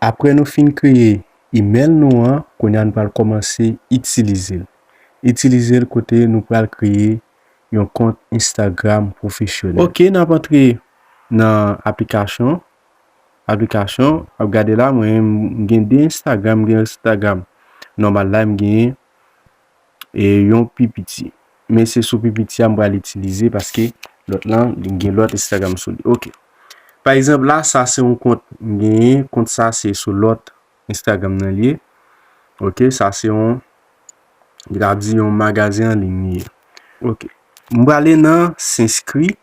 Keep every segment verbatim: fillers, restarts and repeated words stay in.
Apre nou fin kreye imèl nou an, kounye a nou pral kòmanse itilize l. Itilize l kote nou pral kreye yon kont Instagram pwofesyonèl. Ok, n ap antre nan aplikasyon. Aplikasyon, ap gade la, mwen, m gen de Instagram, m gen Instagram nòmal la, m genyen e yon pi piti. Men se sou pi piti a m pral itilize paske lòt lan, li gen lòt Instagram sou li. Ok. Pa egzanp, la, sa se yon kont m genyen. Kont sa se sou lòt Instagram nan li ye. Ok, sa se yon, li ka di yon magazen an liy li ye. Ok. M prale nan s'inscrire.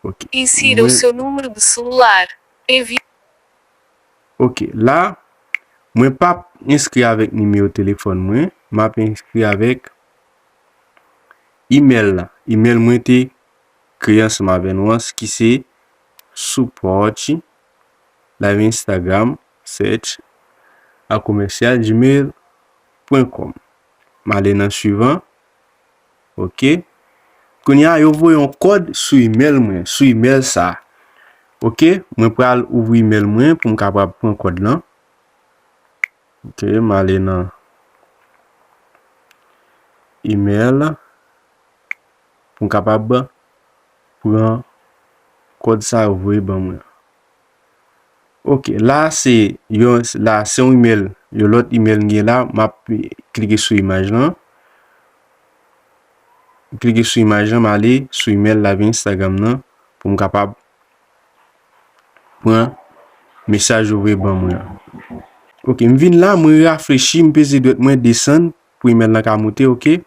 Ok. Insira o seu número de celular. Envie. Ok, la, mwen p ap enskri avèk nimewo telefòn mwen, m ap enskri avèk imèl la. Imèl mwen te kreye ansanm avè nou an, ki se suporte live Instagram search a commercial gmail point com. M ale nan suivant. Ok. Kounye a, yo voye yon kòd sou imèl mwen, sou imèl sa. Ok, mwen pral ouvri imèl mwen pou m kapab pran kòd lan. Ok, m ale nan imèl pou m kapab pran kòd sa yo voye ban mwen. Ok, la se yon, la se yon imèl, yon lòt imèl m gen la, m ap klike sou imaj lan. M klike sou imaj lan, m ale sou imèl la via Instagram nan pou m kapab pran mesaj yo voye ban mwen an. Ok, m vin la, mwen rafrechi, m peze dwèt mwen desann pou imèl lan ka moute, ok.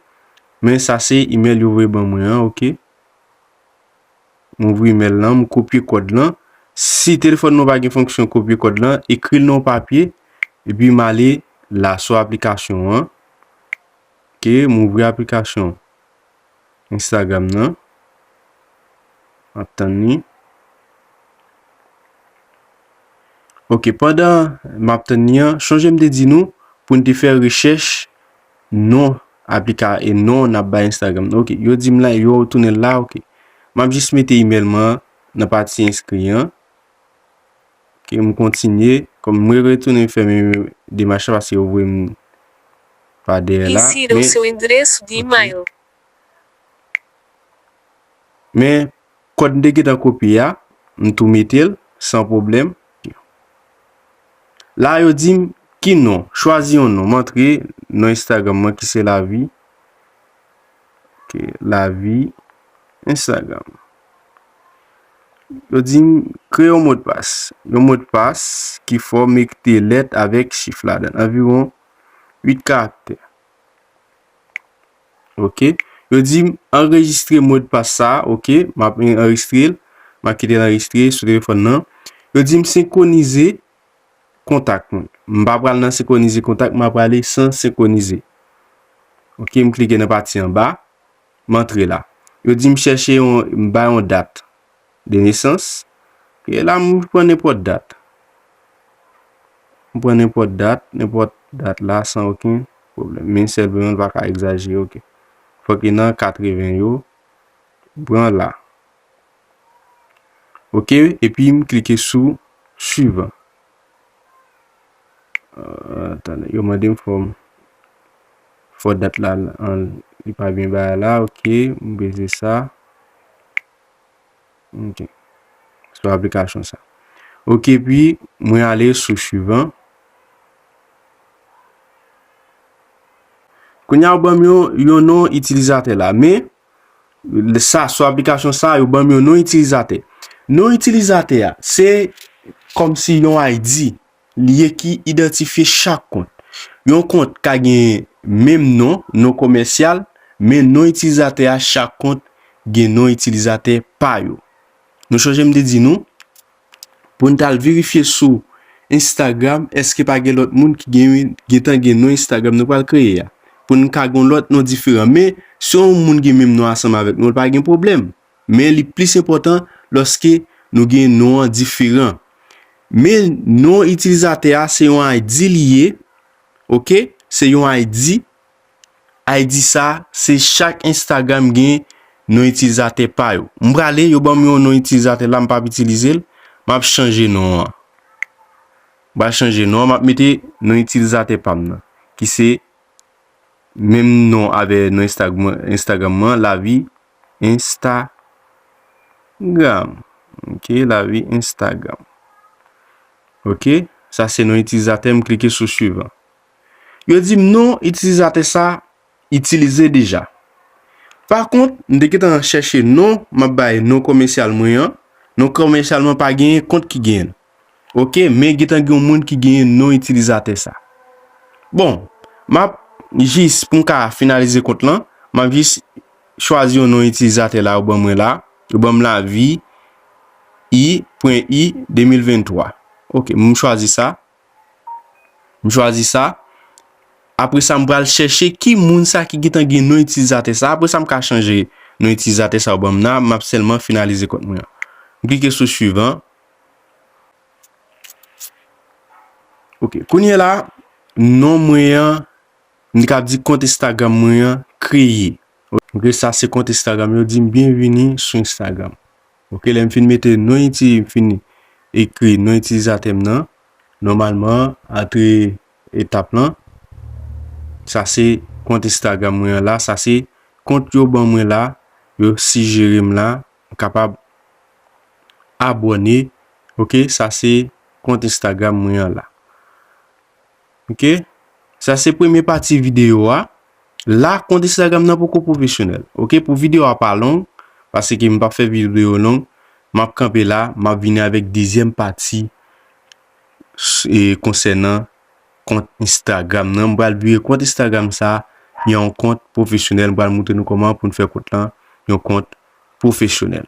Men sa se imèl yo voye ban mwen an, ok. M ouvri imèl lan, m kopye kòd lan. Si telefòn nou pa gen fonksyon kopye kòd lan, ekri l nan yon papye, epi m ale la sou aplikasyon an. Ok, m ouvri aplikasyon Instagram nan. M ap tann li. Ok, pandan m ap tann li an, chonje m te di nou pou n te fè rechèch non aplika e non n ap bay Instagram nan. Ok, yo di m la, yo tounen l la, ok. M ap jis mete imèl mwen nan pati enskri an. Ok, m kontinye. Kòm mwen retounen fèmen demach la paske yo voye m pa dèyè la. Insira o seu endereço de e-mail. Men kòd m te gentan kopye a, m tou mete l san pwoblèm. La yo di m ki non, chwazi yon non. M antre non Instagram mwen ki se Lavi. Ok, Lavi Instagram. Yo di m kreye yon modpas. Yon modpas ki fòm ekte lèt avèk chif ladan l. Anviwon uit karaktè. Ok. Yo di m anrejistre modpas sa. Ok. M ap anrejistre l. M ap kite l anrejistre sou telefòn nan. Yo di m senkwonize kontak mwen. M pa pral nan senkwonize kontak, m ap prale san senkwonize. Ok, m klike nan pati anba, m antre la. Yo di m chèche yon, m bay yon dat de nesans. E la, m pran nenpòt dat. M pran nenpòt dat, nenpòt dat la san okenn pwoblèm. Men sèlman l pa ka egzajere, ok. Fòk li nan katreven yo. M pran la. Ok, epi m klike sou suivant. Euh, tande, yo mande m fò m, fò dat la, an, li pa byen bay la, ok, m peze sa. Ok. Sou aplikasyon sa. Ok, epi mwen ale sou suivant. Kounye a, yo ban m yon, yon non itilizatè la, men sa, sou aplikasyon sa, yo ban m yon non itilizatè. Non itilizatè a, se kòmsi yon I D li ye ki idantifye chak kont. Yon kont ka gen menm non, non komèsyal, men non itilizatè a, chak kont gen non itilizatè pa yo. Nou sonje m te di nou, pou n t al verifye sou Instagram, èske pa gen lòt moun ki gen, gentan gen non Instagram nou pral kreye a? Pou n ka gen yon lòt non diferan. Men, si yon moun gen menm non ansanm avèk nou, pa gen pwoblèm. Men, li plis enpòtan lòske nou gen non an diferan. Men, non itilizatè a, se yon I D li ye. Ok? Se yon I D. I D sa, se chak Instagram gen non itilizatè pa yo. M prale, yo ban m yon non itilizatè la, m p ap itilize l. M ap chanje non an. M pral chanje non, m ap mete non itilizatè pa m nan, ki se menm non avè non Instagram, Instagram mwen, Lavi Instagram. Ok, Lavi Instagram. Ok, sa se non itilizatè, m klike sou suivant. Yo di m non itilizatè sa itilize deja. Pa kont, m te gentan chèche non, m ap bay non komèsyal mwen an. Non komèsyal mwen pa genyen kont ki genyen l. Ok, men gentan gen yon moun ki genyen non itilizatè sa. Bon, m ap jis, pou m ka finalize kont lan, m ap jis chwazi yon non itilizatè la, yo ban mwen la, yo ban m Lavi i pwen i de mil venntwa. Ok, m chwazi sa. M chwazi sa. Apre sa, m pral chèche ki moun sa ki gentan gen non itilizatè sa. Apre sa, m ka chanje non itilizatè sa yo ban m nan. M ap sèlman finalize kont mwen an. M klike sou suivant. Ok. Kounye la, non mwen an, m ka di kont Instagram mwen an kreye. Ok, sa se kont Instagram. Yo di m byenvini sou Instagram. Ok, lè m fin mete non iti, m fin ekri non itilizatè m nan. Nòmalman, antre etap lan. Sa se kont Instagram mwen an la. Sa se kont yo ban mwen la. Yo sijere m la. M kapab abòne. Ok, sa se kont Instagram mwen an la. Ok, sa se premye pati videyo a. La, kont Instagram nan poko pwofesyonèl. Ok, pou videyo a pa long, paske m p ap fè videyo long, m ap kanpe la, m ap vini avèk dezyèm pati s- e, konsènan kont Instagram nan. M pral vire kont Instagram sa yon kont pwofesyonèl. M pral montre nou kòman pou n fè kont lan yon kont pwofesyonèl.